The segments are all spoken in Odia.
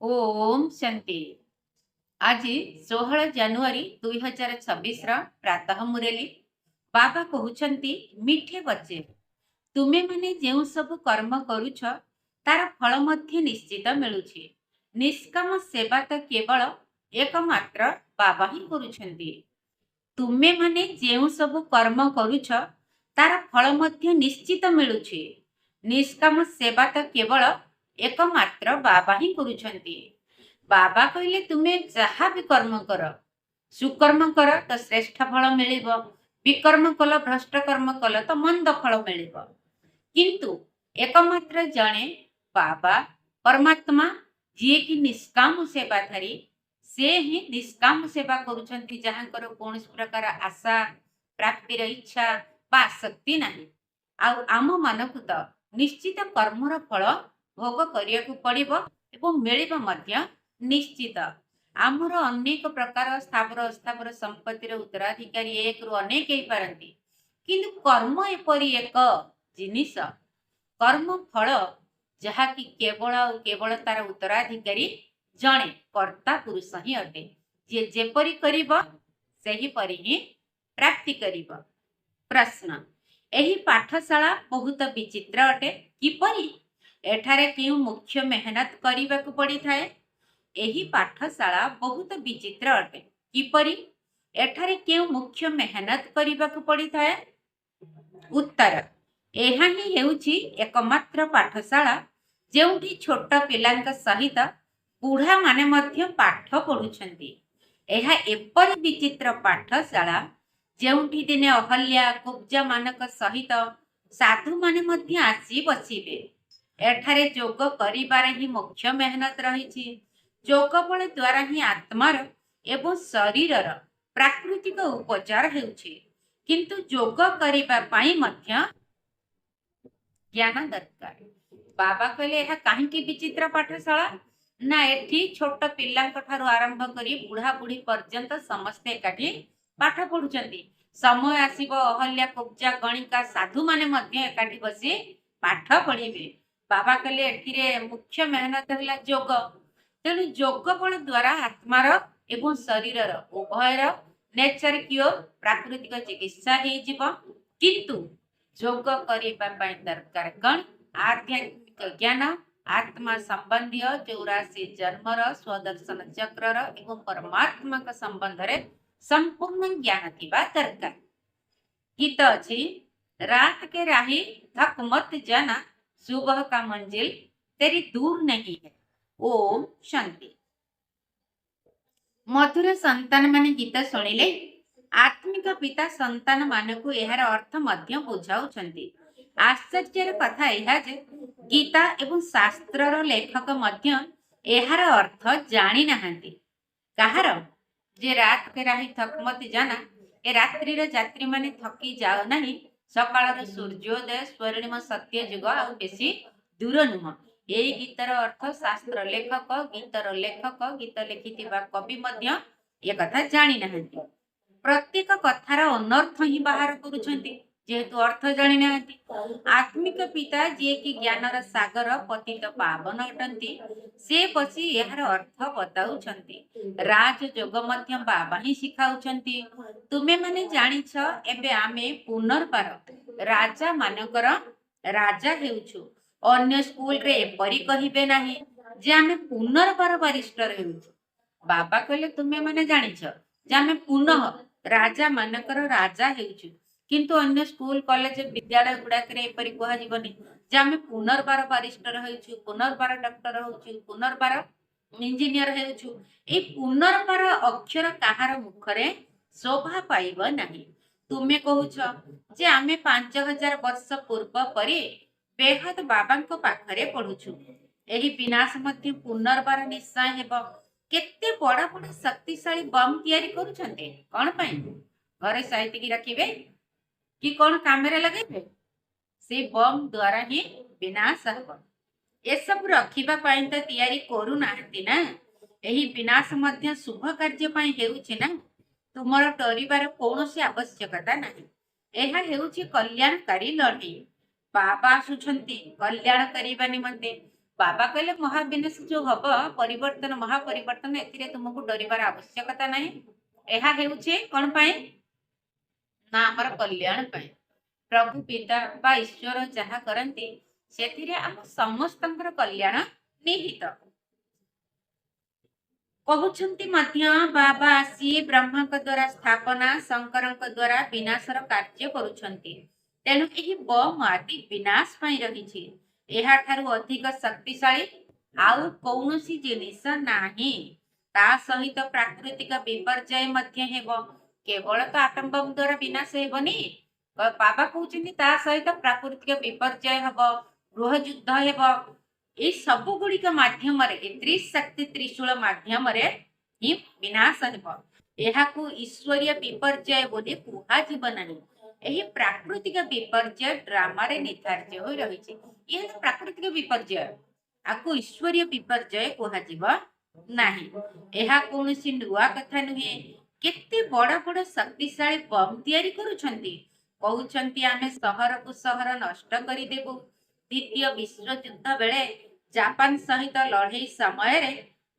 ଓମ୍ ଶାନ୍ତି। ଆଜି 16 ଜାନୁଆରୀ 2026ର ପ୍ରାତଃ ମୁରଲୀ। ବାବା କହୁଛନ୍ତି, ମିଠେ ବଚ୍ଚେ, ତୁମେମାନେ ଯେଉଁ ସବୁ କର୍ମ କରୁଛ, ତାର ଫଳ ମଧ୍ୟ ନିଶ୍ଚିତ ମିଳୁଛି। ନିଷ୍କାମ ସେବା ତ କେବଳ ଏକମାତ୍ର ବାବା ହିଁ କରୁଛନ୍ତି। ତୁମେମାନେ ଯେଉଁ ସବୁ କର୍ମ କରୁଛ, ତାର ଫଳ ମଧ୍ୟ ନିଶ୍ଚିତ ମିଳୁଛି। ନିଷ୍କାମ ସେବା ତ କେବଳ ଏକମାତ୍ର ବାବା ହିଁ କରୁଛନ୍ତି। ବାବା କହିଲେ, ତୁମେ ଯାହା ବି କର୍ମ କର, ସୁକର୍ମ କର ତ ଶ୍ରେଷ୍ଠ ଫଳ ମିଳିବ, ବିକର୍ମ କଲ, ଭ୍ରଷ୍ଟ କର୍ମ କଲ ତ ମନ୍ଦ ଫଳ ମିଳିବ। କିନ୍ତୁ ଏକମାତ୍ର ଜଣେ ବାବା ପରମାତ୍ମା, ଯିଏକି ନିଷ୍କାମ ସେବାଧାରୀ, ସେ ହିଁ ନିଷ୍କାମ ସେବା କରୁଛନ୍ତି, ଯାହାଙ୍କର କୌଣସି ପ୍ରକାର ଆଶା, ପ୍ରାପ୍ତିର ଇଚ୍ଛା ବା ଆସକ୍ତି ନାହିଁ। ଆଉ ଆମମାନଙ୍କୁ ତ ନିଶ୍ଚିତ କର୍ମର ଫଳ ଭୋଗ କରିବାକୁ ପଡ଼ିବ ଏବଂ ମିଳିବ ମଧ୍ୟ ନିଶ୍ଚିତ। ଆମର ଅନେକ ପ୍ରକାର ସ୍ଥାବର ଅସ୍ଥାବର ସମ୍ପତ୍ତିର ଉତ୍ତରାଧିକାରୀ ଏକରୁ ଅନେକ ହେଇପାରନ୍ତି, କିନ୍ତୁ କର୍ମ ଏପରି ଏକ ଜିନିଷ, କର୍ମ ଫଳ, ଯାହାକି କେବଳ ଆଉ କେବଳ ତାର ଉତ୍ତରାଧିକାରୀ ଜଣେ କର୍ତ୍ତା ପୁରୁଷ ହିଁ ଅଟେ। ଯିଏ ଯେପରି କରିବ, ସେହିପରି ହିଁ ପ୍ରାପ୍ତି କରିବ। ପ୍ରଶ୍ନ, ଏହି ପାଠଶାଳା ବହୁତ ବିଚିତ୍ର ଅଟେ, କିପରି? ଏଠାରେ କେଉଁ ମୁଖ୍ୟ ମେହନତ କରିବାକୁ ପଡ଼ିଥାଏ? ଏହି ପାଠଶାଳା ବହୁତ ବିଚିତ୍ର ଅଟେ, କିପରି? ଏଠାରେ କେଉଁ ମୁଖ୍ୟ ମେହନତ କରିବାକୁ ପଡ଼ିଥାଏ? ଉତ୍ତର, ଏହା ହିଁ ହେଉଛି ଏକମାତ୍ର ପାଠଶାଳା, ଯେଉଁଠି ଛୋଟ ପିଲାଙ୍କ ସହିତ ବୁଢ଼ାମାନେ ମଧ୍ୟ ପାଠ ପଢ଼ୁଛନ୍ତି। ଏହା ଏପରି ବିଚିତ୍ର ପାଠଶାଳା, ଯେଉଁଠି ଦିନେ ଅହଲ୍ୟା କୁବ୍ଜାମାନଙ୍କ ସହିତ ସାଧୁମାନେ ମଧ୍ୟ ଆସି ବସିବେ। ଏଠାରେ ଯୋଗ କରିବାରେ ହିଁ ମୁଖ୍ୟ ମେହନତ ରହିଛି। ଯୋଗ ବଳ ଦ୍ୱାରା ହିଁ ଆତ୍ମାର ଏବଂ ଶରୀରର ପ୍ରାକୃତିକ ଉପଚାର ହେଉଛି। କିନ୍ତୁ ଯୋଗ କରିବା ପାଇଁ ମଧ୍ୟ ଜ୍ଞାନ ଦରକାର। ବାବା କହିଲେ, ଏହା କାହିଁକି ବିଚିତ୍ର ପାଠଶାଳା? ନା, ଏଠି ଛୋଟ ପିଲାଙ୍କ ଠାରୁ ଆରମ୍ଭ କରି ବୁଢା ବୁଢୀ ପର୍ଯ୍ୟନ୍ତ ସମସ୍ତେ ଏକାଠି ପାଠ ପଢୁଛନ୍ତି। ସମୟ ଆସିବ, ଅହଲ୍ୟା, କୁବ୍ଜା, ଗଣିକା, ସାଧୁମାନେ ମଧ୍ୟ ଏକାଠି ବସି ପାଠ ପଢିବେ। ବାବା କହିଲେ, ଏଥିରେ ମୁଖ୍ୟ ମେହନତ ହେଲା ଯୋଗ। ତେଣୁ ଯୋଗ ବଳ ଦ୍ୱାରା ଆତ୍ମାର ଏବଂ ଶରୀରର ଉଭୟର ନେଚର କ୍ୟୁର, ପ୍ରାକୃତିକ ଚିକିତ୍ସା ହେଇଯିବ। କିନ୍ତୁ ଯୋଗ କରିବା ପାଇଁ ଦରକାର କଣ? ଆଧ୍ୟାତ୍ମିକ ଜ୍ଞାନ, ଆତ୍ମା ସମ୍ବନ୍ଧୀୟ 84 ଜନ୍ମର ସ୍ୱଦର୍ଶନ ଚକ୍ରର ଏବଂ ପରମାତ୍ମାଙ୍କ ସମ୍ବନ୍ଧରେ ସମ୍ପୂର୍ଣ୍ଣ ଜ୍ଞାନ ଥିବା ଦରକାର। ଗୀତ ଅଛି, ରାତ କେ ରାହି ଥକ ମତ ଜାନା, सुबह का मंजिल तेरी दूर नहीं है। ଓମ୍ ଶାନ୍ତି। ମଧୁର ସନ୍ତାନ ମାନେ, ଗୀତ ଶୁଣିଲେ। ଆତ୍ମିକ ପିତା ସନ୍ତାନ ମାନଙ୍କୁ ଏହାର ଅର୍ଥ ମଧ୍ୟ ବୁଝାଉଛନ୍ତି। ଆଶ୍ଚର୍ଯ୍ୟର କଥା ଏହା ଯେ ଗୀତା ଏବଂ ଶାସ୍ତ୍ରର ଲେଖକ ମଧ୍ୟ ଏହାର ଅର୍ଥ ଜାଣି ନାହାନ୍ତି। କାହାର? ଯେ रात के राही थक मत जाना, ଏ ରାତ୍ରିର ଯାତ୍ରୀମାନେ ଥକି ଯାଅ ନାହିଁ, ସକାଳର ସୂର୍ଯ୍ୟୋଦୟ ସ୍ୱର୍ଣ୍ଣିମ ସତ୍ୟ ଯୁଗ ଆଉ ବେଶୀ ଦୂର ନୁହଁ। ଏଇ ଗୀତର ଅର୍ଥ ଶାସ୍ତ୍ର ଲେଖକ, ଗୀତର ଲେଖକ, ଗୀତ ଲେଖିଥିବା କବି ମଧ୍ୟ ଏ କଥା ଜାଣି ନାହାନ୍ତି। ପ୍ରତ୍ୟେକ କଥାର ଅନର୍ଥ ହିଁ ବାହାର କରୁଛନ୍ତି, ଯେହେତୁ ଅର୍ଥ ଜାଣି ନାହାନ୍ତି। ଆତ୍ମିକ ପିତା, ଯିଏକି ଜ୍ଞାନର ସାଗର, ପତିତ ପାବନ ଅଟନ୍ତି, ସେ ବସି ଏହାର ଅର୍ଥ ବତାଉଛନ୍ତି। ରାଜଯୋଗ ମଧ୍ୟ ବାବା ହିଁ ଶିଖାଉଛନ୍ତି। ତୁମେମାନେ ଜାଣିଛ, ଏବେ ଆମେ ପୁନର୍ବାର ରାଜା ମାନଙ୍କର ରାଜା ହେଉଛୁ। ଅନ୍ୟ ସ୍କୁଲରେ ଏପରି କହିବେ ନାହିଁ ଯେ ଆମେ ପୁନର୍ବାର ବାରିଷ୍ଟର ହେଉଛୁ। ବାବା କହିଲେ, ତୁମେମାନେ ଜାଣିଛ ଯେ ଆମେ ପୁନଃ ରାଜା ମାନଙ୍କର ରାଜା ହେଉଛୁ, କିନ୍ତୁ ଅନ୍ୟ ସ୍କୁଲ, କଲେଜ, ବିଦ୍ୟାଳୟ ଗୁଡାକରେ ଏପରି କୁହାଯିବନି ଯେ ଆମେ ପୁନର୍ବାର ବାରିଷ୍ଟର ହେଉଛୁ, ପୁନର୍ବାର ଡକ୍ଟର ହେଉଛୁ, ପୁନର୍ବାର ଇଞ୍ଜିନିୟର ହେଉଛୁ। ଏଇ ପୁନର୍ବାର ଅକ୍ଷର କାହାର ମୁଖରେ ଶୋଭା ପାଇବ ନାହିଁ। ତୁମେ କହୁଛ ଯେ ଆମେ 5000 ବର୍ଷ ପୂର୍ବ ପରି ବେହଦ ବାବାଙ୍କ ପାଖରେ ପଢୁଛୁ। ଏହି ବିନାଶ ମଧ୍ୟ ପୁନର୍ବାର ନିଶ୍ଚୟ ହେବ। କେତେ ବଡ ବଡ ଶକ୍ତିଶାଳୀ ବମ୍ ତିଆରି କରୁଛନ୍ତି, କଣ ପାଇଁ? ଘରେ ସାଇତିକି ରଖିବେ କି କଣ କାମରେ ଲଗେଇବେ? ସେଇ ବମ୍ ଦ୍ୱାରା ହିଁ ବିନାଶ ହେବ। ଏସବୁ ରଖିବା ପାଇଁ ତ ତିଆରି କରୁନାହାନ୍ତି ନା? ଏହି ବିନାଶ ମଧ୍ୟ ଶୁଭ କାର୍ଯ୍ୟ ପାଇଁ ହେଉଛି ନା? ତୁମର ଡରିବାର କୌଣସି ଆବଶ୍ୟକତା ନାହିଁ। ଏହା ହେଉଛି କଲ୍ୟାଣକାରୀ ଲଢେଇ। ବାବା ଆସୁଛନ୍ତି କଲ୍ୟାଣ କରିବା ନିମନ୍ତେ। ବାବା କହିଲେ ମହାବିନାଶ ଯୋଉ ହବ, ପରିବର୍ତ୍ତନ, ମହାପରିବର୍ତ୍ତନ, ଏଥିରେ ତୁମକୁ ଡରିବାର ଆବଶ୍ୟକତା ନାହିଁ। ଏହା ହେଉଛି କଣ ପାଇଁ ନା ଆମର କଲ୍ୟାଣ ପାଇଁ। ପ୍ରଭୁ ପିତା ବା ଈଶ୍ୱର ଯାହା କରନ୍ତି ସେଥିରେ ଆମ ସମସ୍ତଙ୍କର କଲ୍ୟାଣ ନିହିତ। କହୁଛନ୍ତି ମଧ୍ୟ ବାବା ଆସି ବ୍ରହ୍ମାଙ୍କ ଦ୍ୱାରା ସ୍ଥାପନା, ଶଙ୍କରଙ୍କ ଦ୍ୱାରା ବିନାଶର କାର୍ଯ୍ୟ କରୁଛନ୍ତି। ତେଣୁ ଏହି ବମ୍ ଆଦି ବିନାଶ ପାଇଁ ରହିଛି। ଏହାଠାରୁ ଅଧିକ ଶକ୍ତିଶାଳୀ ଆଉ କୌଣସି ଜିନିଷ ନାହିଁ। ତା ସହିତ ପ୍ରାକୃତିକ ବିପର୍ଯ୍ୟୟ ମଧ୍ୟ ହେବ। କେବଳ ତ ଆଟମ ବମ୍ ଦ୍ୱାରା ବିନାଶ ହେବନି, ବାବା କହୁଛନ୍ତି ତା ସହିତ ପ୍ରାକୃତିକ ବିପର୍ଯ୍ୟୟ ହବ, ଗୃହଯୁଦ୍ଧ ହେବ। ଏଇ ସବୁ ଗୁଡ଼ିକ ମାଧ୍ୟମରେ, ଏ ତ୍ରିଶକ୍ତି ତ୍ରିଶୂଳ ମାଧ୍ୟମରେ ହିଁ ବିନାଶ ହେବ। ଏହାକୁ ଈଶ୍ୱରୀୟ ବିପର୍ଯ୍ୟୟ ବୋଲି କୁହାଯିବ ନାହିଁ। ଏହି ପ୍ରାକୃତିକ ବିପର୍ଯ୍ୟୟ ଡ୍ରାମାରେ ନିର୍ଦ୍ଧାର୍ଯ୍ୟ ହୋଇ ରହିଛି। ଇଏ ହେଲା ପ୍ରାକୃତିକ ବିପର୍ଯ୍ୟୟ, ଆକୁ ଈଶ୍ୱରୀୟ ବିପର୍ଯ୍ୟୟ କୁହାଯିବ ନାହିଁ। ଏହା କୌଣସି ନୂଆ କଥା ନୁହେଁ। କେତେ ବଡ ବଡ ଶକ୍ତିଶାଳୀ ବମ୍ ତିଆରି କରୁଛନ୍ତି। କହୁଛନ୍ତି ଆମେ ସହରକୁ ସହର ନଷ୍ଟ କରିଦେବୁ। ଦ୍ୱିତୀୟ ବିଶ୍ୱଯୁଦ୍ଧ ବେଳେ ଜାପାନ ସହିତ ଲଢେଇ ସମୟରେ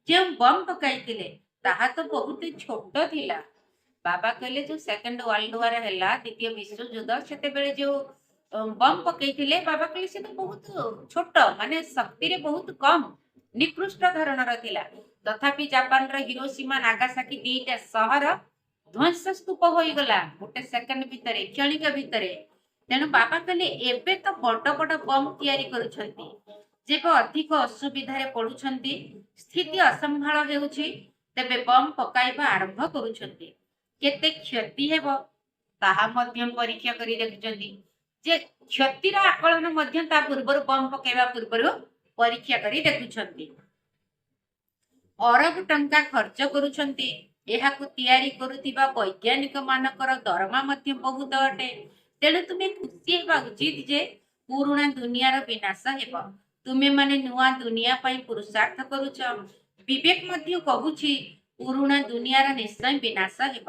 ଯେଉଁ ବମ୍ ପକାଇଥିଲେ ତାହା ତ ବହୁତ ଛୋଟ ଥିଲା। ବାବା କହିଲେ ଯୋଉ ସେକେଣ୍ଡ ୱାର୍ଲଡ ୱାର ହେଲା, ଦ୍ୱିତୀୟ ବିଶ୍ୱଯୁଦ୍ଧ, ସେତେବେଳେ ଯୋଉ ବମ୍ ପକେଇଥିଲେ, ବାବା କହିଲେ ସେ ତ ବହୁତ ଛୋଟ, ମାନେ ଶକ୍ତିରେ ବହୁତ କମ, ନିକୃଷ୍ଟ ଧରଣର ଥିଲା। ତଥାପି ଜାପାନର ହିରୋସୀମା, ନାଗାସାକି ଦିଟା ସହର ଧ୍ୱଂସ ସ୍ତୂପ ହୋଇଗଲା ଗୋଟେ ସେକେଣ୍ଡ ଭିତରେ, କ୍ଷଣିକ ଭିତରେ। ତେଣୁ ବାବା କହିଲେ ଏବେ ତ ବଡ ବଡ ବମ୍ ତିଆରି କରୁଛନ୍ତି। ଯେବେ ଅଧିକ ଅସୁବିଧାରେ ପଡୁଛନ୍ତି, ସ୍ଥିତି ଅସମ୍ଭାଳ ହେଉଛି, ତେବେ ବମ୍ ପକାଇବା ଆରମ୍ଭ କରୁଛନ୍ତି। କେତେ କ୍ଷତି ହେବ ତାହା ମଧ୍ୟ ପରୀକ୍ଷା କରି ଦେଖୁଛନ୍ତି। ଯେ କ୍ଷତିର ଆକଳନ ମଧ୍ୟ ତା ପୂର୍ବରୁ, ବମ୍ ପକାଇବା ପୂର୍ବରୁ ପରୀକ୍ଷା କରି ଦେଖୁଛନ୍ତି। ଅରବ ଟଙ୍କା ଖର୍ଚ୍ଚ କରୁଛନ୍ତି। ଏହାକୁ ତିଆରି କରୁଥିବା ବୈଜ୍ଞାନିକ ମାନଙ୍କର ଦରମା ମଧ୍ୟ ବହୁତ ଅଟେ। ତେଣୁ ତୁମେ ଖୁସି ହେବା ଉଚିତ ଯେ ପୁରୁଣା ଦୁନିଆର ବିନାଶ ହେବ। ତୁମେମାନେ ନୂଆ ଦୁନିଆ ପାଇଁ ପୁରୁଷାର୍ଥ କରୁଛ। ବିବେକ ମଧ୍ୟ କହୁଛି ପୁରୁଣା ଦୁନିଆର ନିଶ୍ଚୟ ବିନାଶ ହେବ।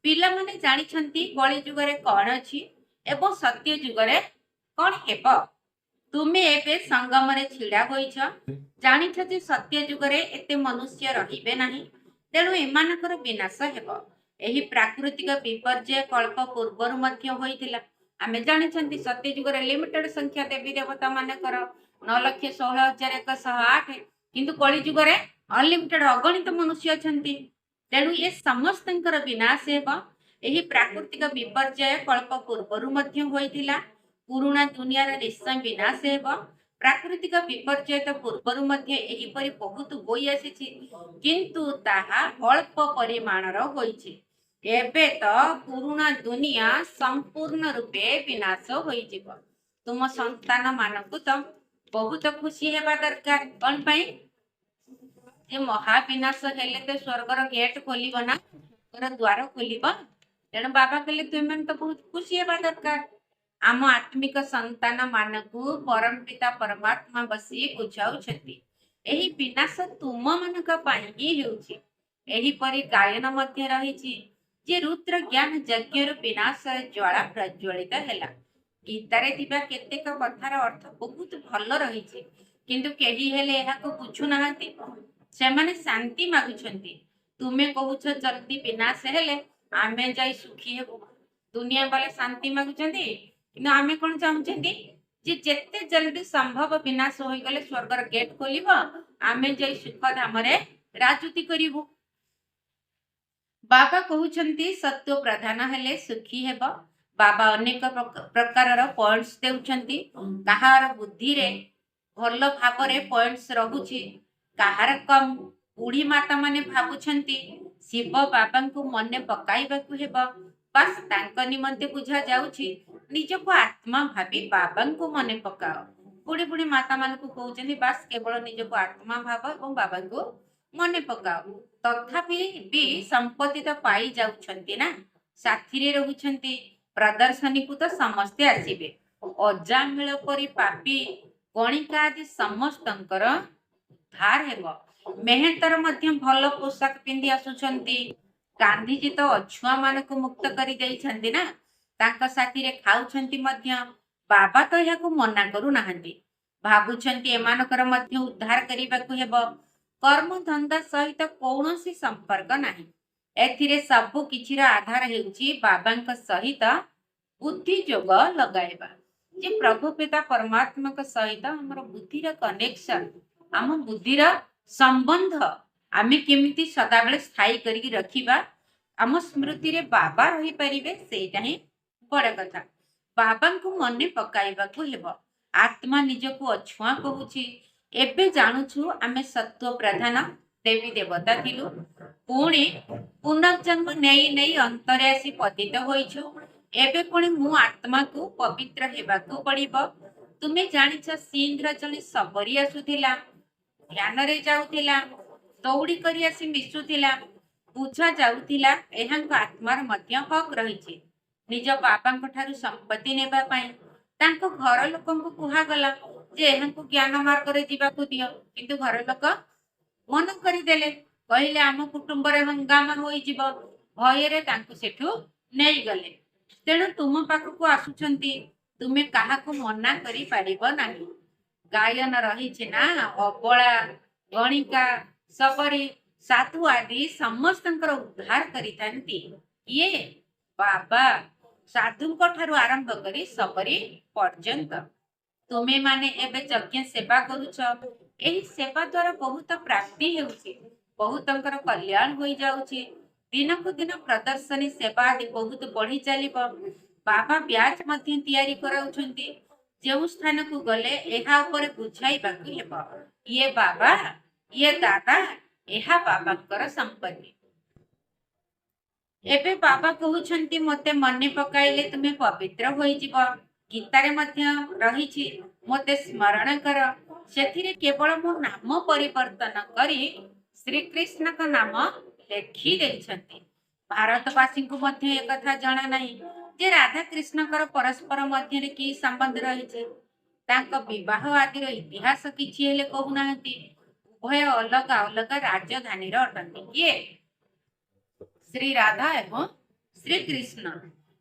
ପିଲାମାନେ ଜାଣିଛନ୍ତି କଳି ଯୁଗରେ କଣ ଅଛି ଏବଂ ସତ୍ୟ ଯୁଗରେ କଣ ହେବ। ତୁମେ ଏବେ ସଙ୍ଗମରେ ଛିଡା ହୋଇଛ। ଜାଣିଛ ଯେ ସତ୍ୟ ଯୁଗରେ ଏତେ ମନୁଷ୍ୟ ରହିବେ ନାହିଁ, ତେଣୁ ଏମାନଙ୍କର ବିନାଶ ହେବ। ଏହି ପ୍ରାକୃତିକ ବିପର୍ଯ୍ୟୟ କଳ୍ପ ପୂର୍ବରୁ ମଧ୍ୟ ହୋଇଥିଲା। ଆମେ ଜାଣିଛନ୍ତି ସତ୍ୟ ଯୁଗରେ ଲିମିଟେଡ ସଂଖ୍ୟା ଦେବୀ ଦେବତା ମାନଙ୍କର 9,16,108, କିନ୍ତୁ କଳି ଯୁଗରେ ଅନଲିମିଟେଡ ଅଗଣିତ ମନୁଷ୍ୟ ଅଛନ୍ତି। ତେଣୁ ଏ ସମସ୍ତଙ୍କର ବିନାଶ ହେବ। ଏହି ପ୍ରାକୃତିକ ବିପର୍ଯ୍ୟୟ କଳ୍ପ ପୂର୍ବରୁ ମଧ୍ୟ ହୋଇଥିଲା। ପୁରୁଣା ଦୁନିଆର ନିଶ୍ଚୟ ବିନାଶ ହେବ। ପ୍ରାକୃତିକ ବିପର୍ଯ୍ୟୟ ତ ପୂର୍ବରୁ ମଧ୍ୟ ଏହିପରି ବହୁତ ହୋଇ ଆସିଛି, କିନ୍ତୁ ତାହା ଅଳ୍ପ ପରିମାଣର ହୋଇଛି। ଏବେ ତ ପୁରୁଣା ଦୁନିଆ ସମ୍ପୂର୍ଣ୍ଣ ରୂପେ ବିନାଶ ହୋଇଯିବ। ତୁମ ସନ୍ତାନ ମାନଙ୍କୁ ତ ବହୁତ ଖୁସି ହେବା ଦରକାର। କଣ ପାଇଁ? ଯେ ମହାବିନାଶ ହେଲେ ତ ସ୍ୱର୍ଗର ଗେଟ୍ ଖୋଲିବ ନା, ସ୍ୱର୍ଗର ଦ୍ୱାର ଖୋଲିବ। ତେଣୁ ବାବା କହିଲେ ତୁମେମାନେ ତ ବହୁତ ଖୁସି ହେବା ଦରକାର। ଆମ ଆତ୍ମିକ ସନ୍ତାନ ମାନଙ୍କୁ ପରମ ପିତା ପରମାତ୍ମା ବସି ବୁଝାଉଛନ୍ତି ଏହି ବିନାଶ ତୁମ ମାନଙ୍କ ପାଇଁ ହିଁ ହେଉଛି। ଏହିପରି ଗାୟନ ମଧ୍ୟ ରହିଛି ଯେ ରୁଦ୍ର ଜ୍ଞାନ ଯଜ୍ଞରୁ ବିନାଶର ଜ୍ୱାଳା ପ୍ରଜ୍ୱଳିତ ହେଲା। ଗୀତାରେ ଥିବା କେତେକ କଥାର ଅର୍ଥ ବହୁତ ଭଲ ରହିଛି, କିନ୍ତୁ କେହି ହେଲେ ଏହାକୁ ବୁଝୁନାହାନ୍ତି। ସେମାନେ ଶାନ୍ତି ମାଗୁଛନ୍ତି। ତୁମେ କହୁଛ ଜଲ୍ଦି ବିନାଶ ହେଲେ ଆମେ ଯାଇ ସୁଖୀ ହେବୁ। ଦୁନିଆ ବାଲା ଶାନ୍ତି ମାଗୁଛନ୍ତି, କିନ୍ତୁ ଆମେ କଣ ଚାହୁଁଛନ୍ତି ଯେ ଯେତେ ଜଲ୍ଦି ସମ୍ଭବ ବିନାଶ ହୋଇଗଲେ ସ୍ୱର୍ଗର ଗେଟ୍ ଖୋଲିବ, ଆମେ ଯାଇ ସୁଖ ଧାମରେ ରାଜୁତି କରିବୁ। ବାବା କହୁଛନ୍ତି ସତ୍ୱ ପ୍ରଧାନ ହେଲେ ସୁଖୀ ହେବ। ବାବା ଅନେକ ପ୍ରକାରର ପଏଣ୍ଟସ ଦେଉଛନ୍ତି। କାହାର ବୁଦ୍ଧିରେ ଭଲ ଭାବରେ ପଏଣ୍ଟସ ରହୁଛି, କାହାର କମ। ବୁଢୀ ମାତା ମାନେ ଭାବୁଛନ୍ତି ଶିବ ବାବାଙ୍କୁ ମନେ ପକାଇବାକୁ ହେବ। ବାସ୍ ତାଙ୍କ ନିମନ୍ତେ ବୁଝା ଯାଉଛି ନିଜକୁ ଆତ୍ମା ଭାବି ବାବାଙ୍କୁ ମନେ ପକାଅ। ବୁଢୀ ବୁଢୀ ମାତା ମାନଙ୍କୁ କହୁଛନ୍ତି ବାସ୍ କେବଳ ନିଜକୁ ଆତ୍ମା ଭାବ ଏବଂ ବାବାଙ୍କୁ ମନେ ପକାଅ। ତଥାପି ବି ସମ୍ପତ୍ତି ତ ପାଇ ଯାଉଛନ୍ତି ନା, ସାଥିରେ ରହୁଛନ୍ତି। ପ୍ରଦର୍ଶନୀକୁ ତ ସମସ୍ତେ ଆସିବେ। ଅଜାମିଳ ପରି ପାପି ଗଣିକା ଆଦି ସମସ୍ତଙ୍କର ଉଦ୍ଧାର ହେବ। ମେହେନ୍ତର ମଧ୍ୟ ଭଲ ପୋଷାକ ପିନ୍ଧି ଆସୁଛନ୍ତି। ଗାନ୍ଧିଜୀ ତ ଅଛୁଆ ମାନଙ୍କୁ ମୁକ୍ତ କରି ଦେଇଛନ୍ତି ନା, ତାଙ୍କ ସାଥିରେ ଖାଉଛନ୍ତି ମଧ୍ୟ। ବାବା ତ ଏହାକୁ ମନା କରୁନାହାନ୍ତି। ଭାବୁଛନ୍ତି ଏମାନଙ୍କର ମଧ୍ୟ ଉଦ୍ଧାର କରିବାକୁ ହେବ। କର୍ମଧନ୍ଦା ସହିତ କୌଣସି ସମ୍ପର୍କ ନାହିଁ। ଏଥିରେ ସବୁ କିଛିର ଆଧାର ହେଉଛି ବାବାଙ୍କ ସହିତ ବୁଦ୍ଧି ଯୋଗ ଲଗାଇବା, ଯେ ପ୍ରଭୁ ପିତା ପରମାତ୍ମାଙ୍କ ସହିତ ଆମର ବୁଦ୍ଧିର କନେକ୍ସନ, ଆମ ବୁଦ୍ଧିର ସମ୍ବନ୍ଧ ଆମେ କେମିତି ସଦାବେଳେ ସ୍ଥାୟୀ କରିକି ରଖିବା, ଆମ ସ୍ମୃତିରେ ବାବା ରହିପାରିବେ, ସେଇଟା ହିଁ ବଡ଼ କଥା। ବାବାଙ୍କୁ ମନେ ପକାଇବାକୁ ହେବ। ଆତ୍ମା ନିଜକୁ ଅଛୁଆଁ କହୁଛି। ଏବେ ଜାଣୁଛୁ ଆମେ ସତ୍ୱ ପ୍ରଧାନ ଦେବୀ ଦେବତା ଥିଲୁ, ପୁଣି ପୁନର୍ଜନ୍ମ ନେଇ ନେଇ ଅନ୍ତରେ ଆସି ପତିତ ହୋଇଛୁ। ଏବେ ପୁଣି ମୁଁ ଆତ୍ମାକୁ ପବିତ୍ର ହେବାକୁ ପଡ଼ିବ। ତୁମେ ଜାଣିଛ ସିନ୍ଧର ଜଣେ ଶବରୀ ଆସୁଥିଲା, ଧ୍ୟାନରେ ଯାଉଥିଲା, ଦୌଡ଼ି କରି ଆସି ମିଶୁଥିଲା। ବୁଝା ଯାଉଥିଲା ଏହାଙ୍କ ଆତ୍ମାର ମଧ୍ୟ ହକ୍ ରହିଛି ନିଜ ବାବାଙ୍କ ଠାରୁ ସମ୍ପତ୍ତି ନେବା ପାଇଁ। ତାଙ୍କ ଘର ଲୋକଙ୍କୁ କୁହାଗଲା ଯେ ଏହାଙ୍କୁ ଜ୍ଞାନ ମାର୍ଗରେ ଯିବାକୁ ଦିଅ, କିନ୍ତୁ ଘର ଲୋକ ମନା କରିଦେଲେ। କହିଲେ ଆମ କୁଟୁମ୍ବରେ ହଙ୍ଗାମା ହୋଇଯିବ, ଭୟରେ ତାଙ୍କୁ ସେଠୁ ନେଇଗଲେ। ତେଣୁ ତୁମ ପାଖକୁ ଆସୁଛନ୍ତି, ତୁମେ କାହାକୁ ମନା କରିପାରିବ ନାହିଁ। ଗାୟନ ରହିଛି ନା, ଅବଳା, ଗଣିକା, ଶବରୀ, ସାଧୁ ଆଦି ସମସ୍ତଙ୍କର ଉଦ୍ଧାର କରିଥାନ୍ତି କିଏ? ବାବା। ସାଧୁଙ୍କ ଠାରୁ ଆରମ୍ଭ କରି ଶବରୀ ପର୍ଯ୍ୟନ୍ତ। ତୁମେମାନେ ଏବେ ଯଜ୍ଞ ସେବା କରୁଛ। ଏହି ସେବା ଦ୍ୱାରା ବହୁତ ପ୍ରାପ୍ତି ହେଉଛି, ବହୁତଙ୍କର କଲ୍ୟାଣ ହୋଇଯାଉଛି। ଦିନକୁ ଦିନ ପ୍ରଦର୍ଶନୀ ସେବା ଆଦି ବହୁତ ବଢି ଚାଲିବ। ବାବା ବ୍ୟାଚ୍ ମଧ୍ୟ ତିଆରି କରାଉଛନ୍ତି। ଯେଉଁ ସ୍ଥାନକୁ ଗଲେ ଏହା ଉପରେ ବୁଝାଇବାକୁ ହେବ, ଇଏ ବାବା, ଇଏ ଦାଦା, ଏହା ବାବାଙ୍କର ସମ୍ପତ୍ତି। ଏବେ ବାବା କହୁଛନ୍ତି ମୋତେ ମନେ ପକାଇଲେ ତୁମେ ପବିତ୍ର ହୋଇଯିବ। ଗୀତାରେ ମଧ୍ୟ ରହିଛି ମୋତେ ସ୍ମରଣ କର। ସେଥିରେ କେବଳ ମୋ ନାମ ପରିବର୍ତ୍ତନ କରି ଶ୍ରୀକୃଷ୍ଣଙ୍କ ନାମ ଲେଖି ଦେଇଛନ୍ତି। ଭାରତବାସୀଙ୍କୁ ମଧ୍ୟ ଏକଥା ଜଣା ନାହିଁ ଯେ ରାଧା କୃଷ୍ଣଙ୍କର ପରସ୍ପର ମଧ୍ୟରେ କି ସମ୍ବନ୍ଧ ରହିଛି। ତାଙ୍କ ବିବାହ ଆଦିର ଇତିହାସ କିଛି ହେଲେ କହୁନାହାନ୍ତି। ଉଭୟ ଅଲଗା ଅଲଗା ରାଜଧାନୀର ଅଟନ୍ତି। କିଏ? ଶ୍ରୀ ରାଧା ଏବଂ ଶ୍ରୀକୃଷ୍ଣ।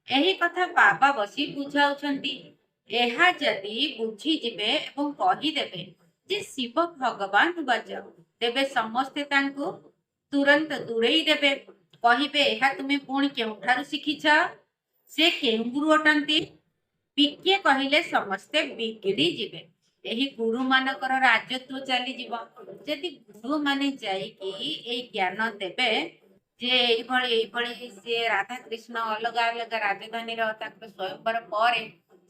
ଏହି କଥା ବାବା ବସି ବୁଝାଉଛନ୍ତି। ଏହା ଯଦି ବୁଝିଯିବେ ଏବଂ କହିଦେବେ ଯେ ଶିବ ଭଗବାନ ବାଚ, ତେବେ ସମସ୍ତେ ତାଙ୍କୁ ତୁରନ୍ତ ଦୂରେଇ ଦେବେ। କହିବେ ଏହା ତୁମେ ପୁଣି କେଉଁଠାରୁ ଶିଖିଛ? ସେ କେଉଁ ଗୁରୁ ଅଟନ୍ତି? ପିକେ କହିଲେ ସମସ୍ତେ ବିଗିଡ଼ି ଯିବେ। ଏହି ଗୁରୁମାନଙ୍କର ରାଜତ୍ୱ ଚାଲିଯିବ। ଯଦି ଗୁରୁମାନେ ଯାଇକି ଏଇ ଜ୍ଞାନ ଦେବେ ଯେ ଏଇଭଳି ଏଇଭଳି ସେ ରାଧା କୃଷ୍ଣ ଅଲଗା ଅଲଗା ରାଜଧାନୀର, ତାଙ୍କର ସ୍ୱୟଂବର ପରେ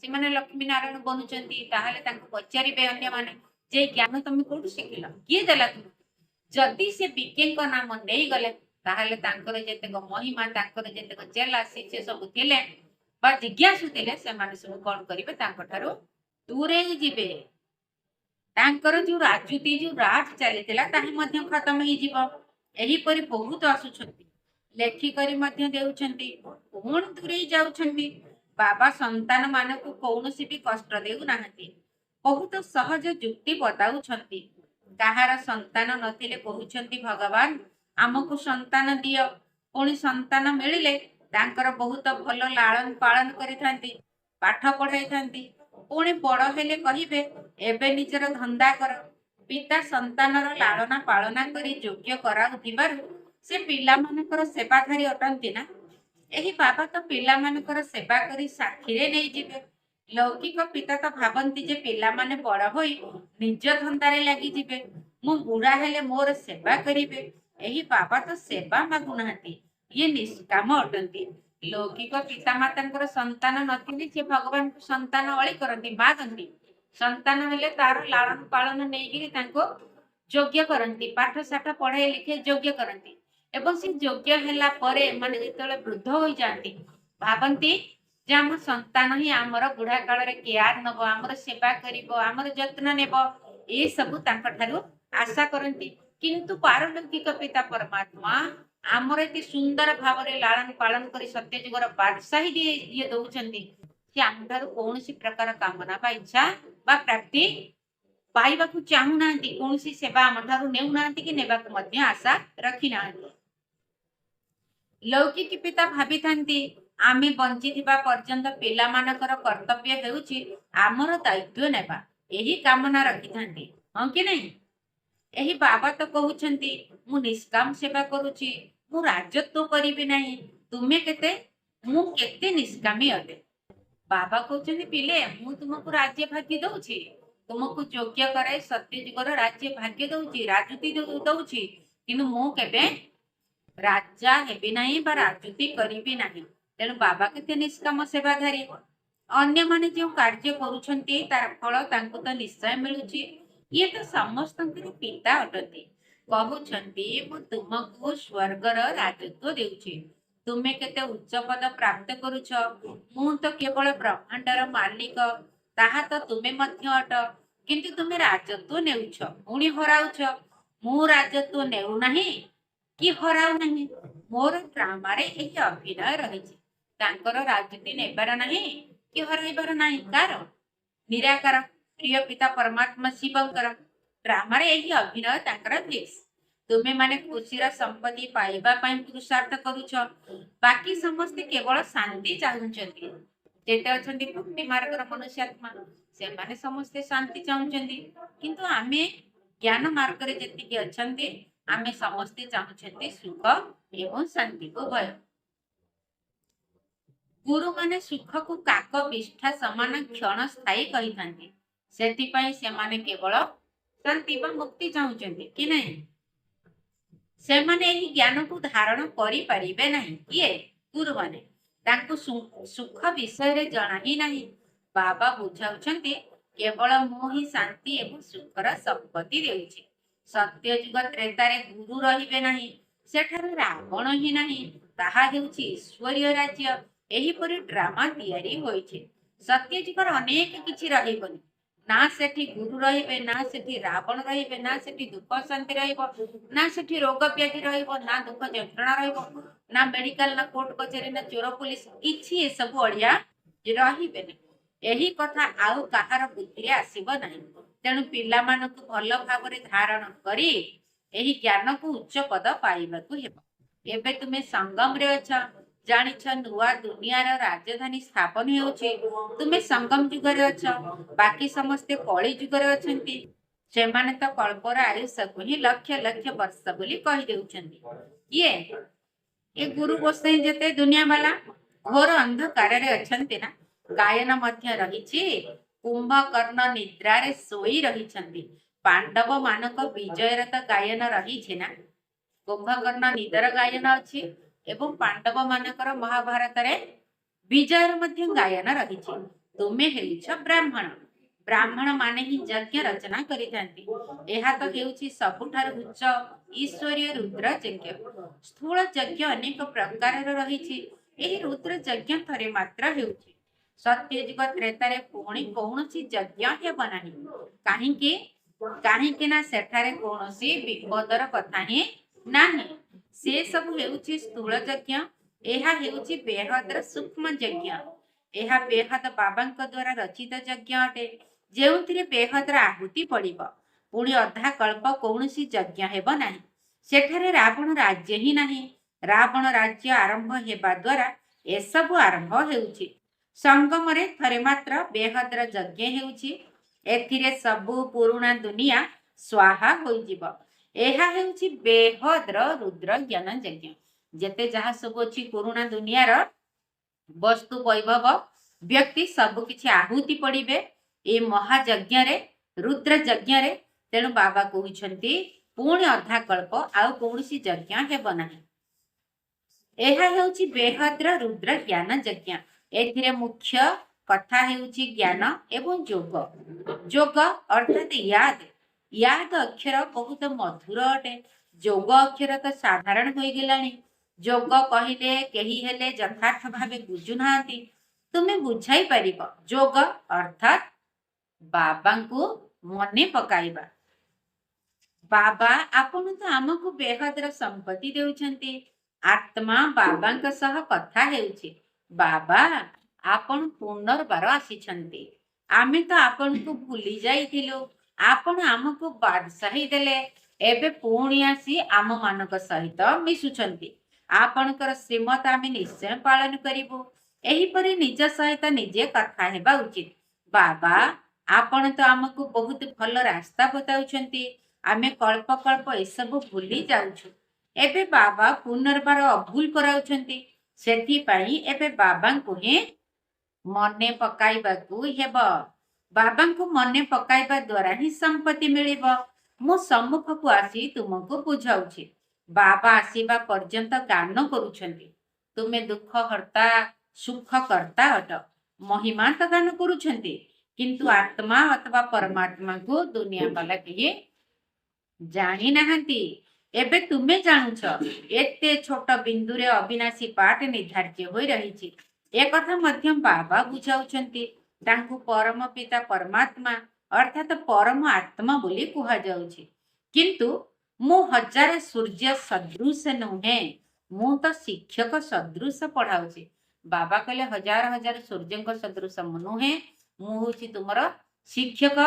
ସେମାନେ ଲକ୍ଷ୍ମୀ ନାରାୟଣ ବନୁଛନ୍ତି, ତାହେଲେ ତାଙ୍କୁ ପଚାରିବେ ଅନ୍ୟମାନେ ଯେ ଜ୍ଞାନ ତମେ କୋଉଠୁ ଶିଖିଲ, କିଏ ଦେଲା ତୁମକୁ? ଯଦି ସେ ବିକେଙ୍କ ନାମ ନେଇଗଲେ, ତାହେଲେ ତାଙ୍କର ଯେତେକ ମହିମା, ତାଙ୍କର ଯେତେକ ଚେଲା ଶିଷ୍ୟ ସବୁ ଥିଲେ ବା ଜିଜ୍ଞାସୁ ଥିଲେ, ସେମାନେ ସବୁ କଣ କରିବେ? ତାଙ୍କଠାରୁ ଦୂରେଇ ଯିବେ। ତାଙ୍କର ଯୋଉ ରାଜୁତି, ଯୋଉ ରାଜ ଚାଲିଥିଲା, ତାହା ମଧ୍ୟ ଖତମ ହେଇଯିବ। ଏହିପରି ବହୁତ ଆସୁଛନ୍ତି, ଲେଖିକରି ମଧ୍ୟ ଦେଉଛନ୍ତି, ପୁଣି ଦୂରେଇ ଯାଉଛନ୍ତି। ବାବା ସନ୍ତାନ ମାନଙ୍କୁ କୌଣସି ବି କଷ୍ଟ ଦେଉନାହାନ୍ତି, ବହୁତ ସହଜ ଯୁକ୍ତି ବତାଉଛନ୍ତି। କାହାର ସନ୍ତାନ ନଥିଲେ କହୁଛନ୍ତି ଭଗବାନ ଆମକୁ ସନ୍ତାନ ଦିଅ। ପୁଣି ସନ୍ତାନ ମିଳିଲେ ତାଙ୍କର ବହୁତ ଭଲ ଲାଳନ ପାଳନ କରିଥାନ୍ତି, ପାଠ ପଢାଇଥାନ୍ତି। ପୁଣି ବଡ ହେଲେ କହିବେ ଏବେ ନିଜର ଧନ୍ଦା କର। ପିତା ସନ୍ତାନର ଲାଳନା ପାଳନା କରି ଯୋଗ୍ୟ କରାଉଥିବାରୁ ସେ ପିଲାମାନଙ୍କର ସେବାଧାରୀ ଅଟନ୍ତି ନା। ଏହି ବାବା ତ ପିଲାମାନଙ୍କର ସେବା କରି ସାଥିରେ ନେଇଯିବେ। ଲୌକିକ ପିତା ତ ଭାବନ୍ତି ଯେ ପିଲାମାନେ ବଡ ହୋଇ ନିଜ ଧନ୍ଦାରେ ଲାଗିଯିବେ, ମୁଁ ବୁଢା ହେଲେ ମୋର ସେବା କରିବେ। ଏହି ବାବା ତ ସେବା ମାଗୁନାହାନ୍ତି, ଇଏ ନିଷ୍କାମ ଅଟନ୍ତି। ଲୌକିକ ପିତାମାତାଙ୍କର ସନ୍ତାନ ନଥିଲେ ସେ ଭଗବାନଙ୍କୁ ସନ୍ତାନ ଅଳି କରନ୍ତି, ମାଗନ୍ତି। ସନ୍ତାନ ହେଲେ ତାର ଲାଳନ ପାଳନ ନେଇକିରି ତାଙ୍କୁ ଯୋଗ୍ୟ କରନ୍ତି, ପାଠ ସାଠ ପଢାଇ ଲିଖେ ଯୋଗ୍ୟ କରନ୍ତି। ଏବଂ ସେ ଯୋଗ୍ୟ ହେଲା ପରେ ଏମାନେ ଯେତେବେଳେ ବୃଦ୍ଧ ହୋଇଯାଆନ୍ତି, ଭାବନ୍ତି ଯେ ଆମ ସନ୍ତାନ ହିଁ ଆମର ବୁଢା କାଳରେ କେୟାର ନବ, ଆମର ସେବା କରିବ, ଆମର ଯତ୍ନ ନେବ, ଏସବୁ ତାଙ୍କ ଠାରୁ ଆଶା କରନ୍ତି। କିନ୍ତୁ ପାରଲୌକିକ ପିତା ପରମାତ୍ମା ଆମର ଏତେ ସୁନ୍ଦର ଭାବରେ ଲାଳନ ପାଳନ କରି ସତ୍ୟଯୁଗର ବାଦଶାହୀ ଇଏ ଦଉଛନ୍ତି, ସେ ଆମଠାରୁ କୌଣସି ପ୍ରକାର କାମନା ବା ଇଚ୍ଛା ବା ପ୍ରାପ୍ତି ପାଇବାକୁ ଚାହୁଁନାହାନ୍ତି, କୌଣସି ସେବା ଆମଠାରୁ ନେଉନାହାନ୍ତି କି ନେବାକୁ ମଧ୍ୟ ଆଶା ରଖିନାହାନ୍ତି। ଲୌକିକ ପିତା ଭାବିଥାନ୍ତି ଆମେ ବଞ୍ଚିଥିବା ପର୍ଯ୍ୟନ୍ତ ପିଲାମାନଙ୍କର କର୍ତ୍ତବ୍ୟ ହେଉଛି ଆମର ଦାୟିତ୍ୱ ନେବା। ଏହି କାମନା ରଖିଥାନ୍ତି, ହଁ କି ନାହିଁ? ଏହି ବାବା ତ କହୁଛନ୍ତି ମୁଁ ନିଷ୍କାମ ସେବା କରୁଛି, ମୁଁ ରାଜତ୍ୱ କରିବି ନାହିଁ। ତୁମେ କେତେ, ମୁଁ କେତେ ନିଷ୍କାମୀ ଅଟେ। ବାବା କହୁଛନ୍ତି ପିଲେ, ମୁଁ ତୁମକୁ ରାଜ୍ୟ ଭାଗ୍ୟ ଦଉଛି, ତୁମକୁ ଯୋଗ୍ୟ କରାଇ ସତ୍ୟଯୁଗର ରାଜ୍ୟ ଭାଗ୍ୟ ଦଉଛି, ରାଜୁତି ଦଉଛି, କିନ୍ତୁ ମୁଁ କେବେ ରାଜା ହେବି ନାହିଁ ବା ରାଜୁତି କରିବି ନାହିଁ। ତେଣୁ ବାବା କେତେ ନିଷ୍କାମ ସେବାଧାରୀ। ଅନ୍ୟମାନେ ଯେଉଁ କାର୍ଯ୍ୟ କରୁଛନ୍ତି ତାର ଫଳ ତାଙ୍କୁ ତ ନିଶ୍ଚୟ ମିଳୁଛି। ଇଏ ତ ସମସ୍ତଙ୍କର ପିତା ଅଟନ୍ତି। କହୁଛନ୍ତି ମୁଁ ତୁମକୁ ସ୍ୱର୍ଗର ରାଜତ୍ୱ ଦେଉଛି, ତୁମେ କେତେ ଉଚ୍ଚ ପଦ ପ୍ରାପ୍ତ କରୁଛ। ମୁଁ ତ କେବଳ ବ୍ରହ୍ମାଣ୍ଡର ମାଲିକ, ତାହା ତ ତୁମେ ମଧ୍ୟ ଅଟ, କିନ୍ତୁ ତୁମେ ରାଜତ୍ୱ ନେଉଛ, ପୁଣି ହରାଉଛ। ମୁଁ ରାଜତ୍ୱ ନେଉନାହିଁ କି ହରାଉ ନାହିଁ। ମୋର ଡ୍ରାମାରେ ଏହି ଅଭିନୟ ରହିଛି। ତାଙ୍କର ରାଜୁତି ନେବାର ନାହିଁ କି ହରାଇବାର ନାହିଁ। କାର? ନିରାକାର ପ୍ରିୟ ପିତା ପରମାତ୍ମା ଶିବଙ୍କର ଡ୍ରାମାରେ ଏହି ଅଭିନୟ ତାଙ୍କର ଫିକ୍ସ। ତୁମେ ମାନେ ଖୁସିର ସମ୍ପତ୍ତି ପାଇବା ପାଇଁ ପୁରୁଷାର୍ଥ କରୁଛ। ବାକି ସମସ୍ତେ କେବଳ ଶାନ୍ତି ଚାହୁଁଛନ୍ତି। ଯେତେ ଅଛନ୍ତି ଭକ୍ତି ମାର୍ଗର ମନୁଷ୍ୟାତ୍ମା, ସେମାନେ ସମସ୍ତେ ଶାନ୍ତି ଚାହୁଁଛନ୍ତି। କିନ୍ତୁ ଆମେ ଜ୍ଞାନ ମାର୍ଗରେ ଯେତିକି ଅଛନ୍ତି, ଆମେ ସମସ୍ତେ ଚାହୁଁଛନ୍ତି ସୁଖ ଏବଂ ଶାନ୍ତି ଉଭୟ। ଗୁରୁମାନେ ସୁଖକୁ କାକ ବିଷ୍ଠା ସମାନ କ୍ଷଣସ୍ଥାୟୀ କହିଥାନ୍ତି। ସେଥିପାଇଁ ସେମାନେ କେବଳ ଶାନ୍ତି ବା ମୁକ୍ତି ଚାହୁଁଛନ୍ତି କି ନାହିଁ? ସେମାନେ ଏହି ଜ୍ଞାନକୁ ଧାରଣ କରିପାରିବେ ନାହିଁ। କିଏ? ଗୁରୁମାନେ। ତାଙ୍କୁ ସୁଖ ବିଷୟରେ ଜଣା ହିଁ ନାହିଁ। ବାବା ବୁଝାଉଛନ୍ତି କେବଳ ମୁଁ ହିଁ ଶାନ୍ତି ଏବଂ ସୁଖର ସମ୍ପତ୍ତି ଦେଉଛି। ସତ୍ୟଯୁଗ ତ୍ରେତାରେ ଗୁରୁ ରହିବେ ନାହିଁ, ସେଠାରେ ରାବଣ ହିଁ ନାହିଁ। ତାହା ହେଉଛି ଈଶ୍ୱରୀୟ ରାଜ୍ୟ। ଏହିପରି ଡ୍ରାମା ତିଆରି ହୋଇଛି। ସତ୍ୟଯୁଗର ଅନେକ କିଛି ରହିବନି। ନା ସେଠି ଗୁରୁ ରହିବେ, ନା ସେଠି ରାବଣ ରହିବେ, ନା ସେଠି ଦୁଃଖ ଶାନ୍ତି ରହିବ, ନା ସେଠି ରୋଗ ବ୍ୟାଧି ରହିବ, ନା ଦୁଃଖ ଯନ୍ତ୍ରଣା ରହିବ, ନା ମେଡିକାଲ, ନା କୋର୍ଟ କଚେରୀ, ନା ଚୋର ପୋଲିସ, କିଛି ଏସବୁ ଅଳିଆ ରହିବେନି। ଏହି କଥା ଆଉ କାହାର ବୁଦ୍ଧିରେ ଆସିବ ନାହିଁ। ତେଣୁ ପିଲାମାନଙ୍କୁ ଭଲ ଭାବରେ ଧାରଣ କରି ଏହି ଜ୍ଞାନକୁ ଉଚ୍ଚ ପଦ ପାଇବାକୁ ହେବ। ଏବେ ତୁମେ ସଙ୍ଗମରେ ଅଛ, ଜାଣିଛ ନୂଆ ଦୁନିଆର ରାଜଧାନୀ ସ୍ଥାପନ ହେଉଛି। ତୁମେ ସଙ୍ଗମ ଯୁଗରେ ଅଛ, ବାକି ସମସ୍ତେ କଳି ଯୁଗରେ ଅଛନ୍ତି। ସେମାନେ ତ କଳ୍ପର ଆୟୁଷକୁ ହିଁ ଲକ୍ଷ ଲକ୍ଷ ବର୍ଷ ବୋଲି କହିଦେଉଛନ୍ତି। କିଏ ଏ ଗୁରୁ ଗୋସାଇଁ ଯେତେ ଦୁନିଆ ବାଲା ଘୋର ଅନ୍ଧକାରରେ ଅଛନ୍ତି ନା। ଗାୟନ ମଧ୍ୟ ରହିଛି, କୁମ୍ଭକର୍ଣ୍ଣ ନିଦ୍ରାରେ ଶୋଇ ରହିଛନ୍ତି। ପାଣ୍ଡବ ମାନଙ୍କ ବିଜୟର ତ ଗାୟନ ରହିଛି ନା। କୁମ୍ଭକର୍ଣ୍ଣ ନିଦର ଗାୟନ ଅଛି ଏବଂ ପାଣ୍ଡବ ମାନଙ୍କର ମହାଭାରତରେ ବିଜୟର ମଧ୍ୟ ଗାୟନ ରହିଛି। ତୁମେ ହେଉଛ ବ୍ରାହ୍ମଣ। ବ୍ରାହ୍ମଣ ମାନେ ହିଁ ଯଜ୍ଞ ରଚନା କରିଥାନ୍ତି। ଏହା ତ ହେଉଛି ସବୁଠାରୁ ଉଚ୍ଚ ଈଶ୍ୱରୀୟ ରୁଦ୍ର ଯଜ୍ଞ। ସ୍ଥୂଳ ଯଜ୍ଞ ଅନେକ ପ୍ରକାରର ରହିଛି। ଏହି ରୁଦ୍ର ଯଜ୍ଞ ଥରେ ମାତ୍ର ହେଉଛି। ସତ୍ୟଯୁଗ ତ୍ରେତାରେ ପୁଣି କୌଣସି ଯଜ୍ଞ ହେବ ନାହିଁ। କାହିଁକି? କାହିଁକି ନା ସେଠାରେ କୌଣସି ବିପଦର କଥା ହିଁ ନାହିଁ। ସେ ସବୁ ହେଉଛି ସ୍ଥୂଳ ଯଜ୍ଞ, ଏହା ହେଉଛି ବେହଦର ସୂକ୍ଷ୍ମ ଯଜ୍ଞ। ଏହା ବେହଦ ବାବାଙ୍କ ଦ୍ୱାରା ରଚିତ ଯଜ୍ଞ ଅଟେ, ଯେଉଁଥିରେ ବେହଦର ଆହୁତି ପଡ଼ିବ। ପୁଣି ଅଧା କଳ୍ପ କୌଣସି ଯଜ୍ଞ ହେବ ନାହିଁ। ସେଠାରେ ରାବଣ ରାଜ୍ୟ ହିଁ ନାହିଁ। ରାବଣ ରାଜ୍ୟ ଆରମ୍ଭ ହେବା ଦ୍ୱାରା ଏସବୁ ଆରମ୍ଭ ହେଉଛି। ସଙ୍ଗମରେ ଥରେ ମାତ୍ର ବେହଦର ଯଜ୍ଞ ହେଉଛି। ଏଥିରେ ସବୁ ପୁରୁଣା ଦୁନିଆ ସ୍ୱାହା ହୋଇଯିବ। ଏହା ହେଉଛି ବେହଦର ରୁଦ୍ର ଜ୍ଞାନ ଯଜ୍ଞ। ଯେତେ ଯାହା ସବୁ ଅଛି ପୁରୁଣା ଦୁନିଆର ବସ୍ତୁ ବୈଭବ ବ୍ୟକ୍ତି ସବୁ କିଛି ଆହୁତି ପଡ଼ିବେ ଏ ମହାଯଜ୍ଞରେ, ରୁଦ୍ର ଯଜ୍ଞରେ। ତେଣୁ ବାବା କହୁଛନ୍ତି ପୁଣି ଅଧା କଳ୍ପ ଆଉ କୌଣସି ଯଜ୍ଞ ହେବ ନାହିଁ। ଏହା ହେଉଛି ବେହଦର ରୁଦ୍ର ଜ୍ଞାନ ଯଜ୍ଞ। ଏଥିରେ ମୁଖ୍ୟ କଥା ହେଉଛି ଜ୍ଞାନ ଏବଂ ଯୋଗ। ଯୋଗ ଅର୍ଥାତ୍ ୟାଦ। ୟାଦ ଅକ୍ଷର ବହୁତ ମଧୁର ଅଟେ। ଯୋଗ ଅକ୍ଷର ତ ସାଧାରଣ ହୋଇଗଲାଣି। ଯୋଗ କହିଲେ କେହି ହେଲେ ଯଥାର୍ଥ ଭାବେ ବୁଝୁନାହାନ୍ତି। ତୁମେ ବୁଝାଇ ପାରିବ। ଯୋଗ ଅର୍ଥାତ୍ ବାବାଙ୍କୁ ମନେ ପକାଇବା। ବାବା ଆପଣ ତ ଆମକୁ ବେହଦର ସମ୍ପତ୍ତି ଦେଉଛନ୍ତି। ଆତ୍ମା ବାବାଙ୍କ ସହ କଥା ହେଉଛି। ବାବା ଆପଣ ପୁନର୍ବାର ଆସିଛନ୍ତି, ଆମେ ତ ଆପଣଙ୍କୁ ଭୁଲି ଯାଇଥିଲୁ, ଆପଣ ଆମକୁ ବାଦଶାହୀ ଦେଲେ, ଏବେ ପୁଣି ଆସି ଆମ ମାନଙ୍କ ସହିତ ମିଶୁଛନ୍ତି। ଆପଣଙ୍କର ଶ୍ରୀମତ ଆମେ ନିଶ୍ଚୟ ପାଳନ କରିବୁ। ଏହିପରି ନିଜ ସହିତ ନିଜେ କଥା ହେବା ଉଚିତ। ବାବା ଆପଣ ତ ଆମକୁ ବହୁତ ଭଲ ରାସ୍ତା ବତାଉଛନ୍ତି। ଆମେ କଳ୍ପ କଳ୍ପ ଏସବୁ ଭୁଲି ଯାଉଛୁ। ଏବେ ବାବା ପୁନର୍ବାର ଅଭୁଲ କରାଉଛନ୍ତି। ସେଥିପାଇଁ ଏବେ ବାବାଙ୍କୁ ହିଁ ମନେ ପକାଇବାକୁ ହେବ। ବାବାଙ୍କୁ ମନେ ପକାଇବା ଦ୍ୱାରା ହିଁ ସମ୍ପତ୍ତି ମିଳିବ। ମୁଁ ସମ୍ମୁଖକୁ ଆସି ତୁମକୁ ବୁଝାଉଛି। ବାବା ଆସିବା ପର୍ଯ୍ୟନ୍ତ ଗାନ କରୁଛନ୍ତି। ତୁମେ ଦୁଃଖ ହର୍ତ୍ତା ସୁଖ କର୍ତ୍ତା ଅଟ। ମହିମା ତ ଗାନ କରୁଛନ୍ତି, କିନ୍ତୁ ଆତ୍ମା ଅଥବା ପରମାତ୍ମାକୁ ଦୁନିଆ ବାଲା କେହି ଜାଣି ନାହାନ୍ତି। ଏବେ ତୁମେ ଜାଣୁଛ, ଏତେ ଛୋଟ ବିନ୍ଦୁରେ ଅବିନାଶୀ ପାଠ ନିର୍ଦ୍ଧାର୍ଯ୍ୟ ହୋଇ ରହିଛି। ଏକଥା ମଧ୍ୟ ବାବା ବୁଝାଉଛନ୍ତି। ତାଙ୍କୁ ପରମ ପିତା ପରମାତ୍ମା ଅର୍ଥାତ ପରମ ଆତ୍ମା ବୋଲି କୁହାଯାଉଛି। କିନ୍ତୁ ମୁଁ ହଜାରେ ସୂର୍ଯ୍ୟ ସଦୃଶ ନୁହେଁ, ମୁଁ ତ ଶିକ୍ଷକ ସଦୃଶ ପଢାଉଛି। ବାବା କହିଲେ ହଜାର ହଜାର ସୂର୍ଯ୍ୟଙ୍କ ସଦୃଶ ମୁଁ ନୁହେଁ, ମୁଁ ହଉଛି ତୁମର ଶିକ୍ଷକ।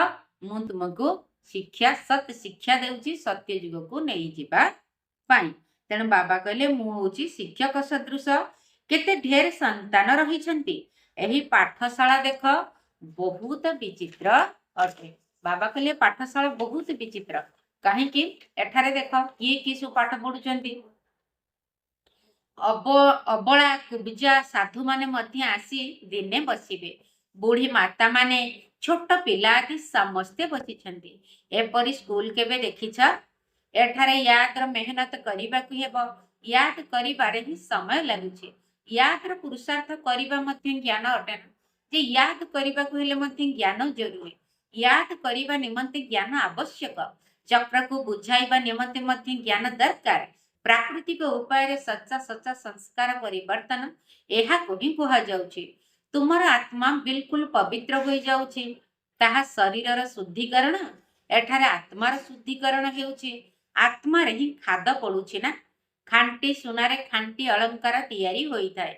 ମୁଁ ତୁମକୁ ଶିକ୍ଷା, ସତ୍ ଶିକ୍ଷା ଦେଉଛି ସତ୍ୟ ଯୁଗକୁ ନେଇଯିବା ପାଇଁ। ତେଣୁ ବାବା କହିଲେ ମୁଁ ହଉଛି ଶିକ୍ଷକ ସଦୃଶ। କେତେ ଢେର ସନ୍ତାନ ରହିଛନ୍ତି। ଏହି ପାଠଶାଳା ଦେଖ ବହୁତ ବିଚିତ୍ର ଅଟେ। ବାବା କହିଲେ ପାଠଶାଳା ବହୁତ ବିଚିତ୍ର। କାହିଁକି? ଏଠାରେ ଦେଖ କିଏ କିଏ ସବୁ ପାଠ ପଢୁଛନ୍ତି। ଅବଳା କୁବଜା ସାଧୁମାନେ ମଧ୍ୟ ଆସି ଦିନେ ବସିବେ। ବୁଢୀ ମାତା ମାନେ, ଛୋଟ ପିଲା ଆଦି ସମସ୍ତେ ବସିଛନ୍ତି। ଏପରି ସ୍କୁଲ କେବେ ଦେଖିଛ? ଏଠାରେ ୟାଦର ମେହନତ କରିବାକୁ ହେବ। ୟାଦ କରିବାରେ ହିଁ ସମୟ ଲାଗୁଛି। ୟାଦର ପୁରୁଷାର୍ଥ କରିବା ମଧ୍ୟ ଜ୍ଞାନ ଅଟେ ନା, ଯେ ୟାଦ କରିବାକୁ ହେଲେ ମଧ୍ୟ ଜ୍ଞାନ ଜରୁରୀ। ୟାଦ କରିବା ନିମନ୍ତେ ଜ୍ଞାନ ଆବଶ୍ୟକ। ଚକ୍ରକୁ ବୁଝାଇବା ନିମନ୍ତେ ମଧ୍ୟ ଜ୍ଞାନ ଦରକାର। ପ୍ରାକୃତିକ ଉପାୟରେ ସଚ୍ଚା ସଚ୍ଚା ସଂସ୍କାର ପରିବର୍ତ୍ତନ, ଏହାକୁ ହିଁ କୁହାଯାଉଛି। ତୁମର ଆତ୍ମା ବିଲକୁଲ ପବିତ୍ର ହୋଇଯାଉଛି। ତାହା ଶରୀରର ଶୁଦ୍ଧିକରଣ, ଏଠାରେ ଆତ୍ମାର ଶୁଦ୍ଧିକରଣ ହେଉଛି। ଆତ୍ମାରେ ହିଁ ଖାଦ ପଡୁଛି ନା। ଖାଣ୍ଟି ସୁନାରେ ଖାଣ୍ଟି ଅଳଙ୍କାର ତିଆରି ହୋଇଥାଏ।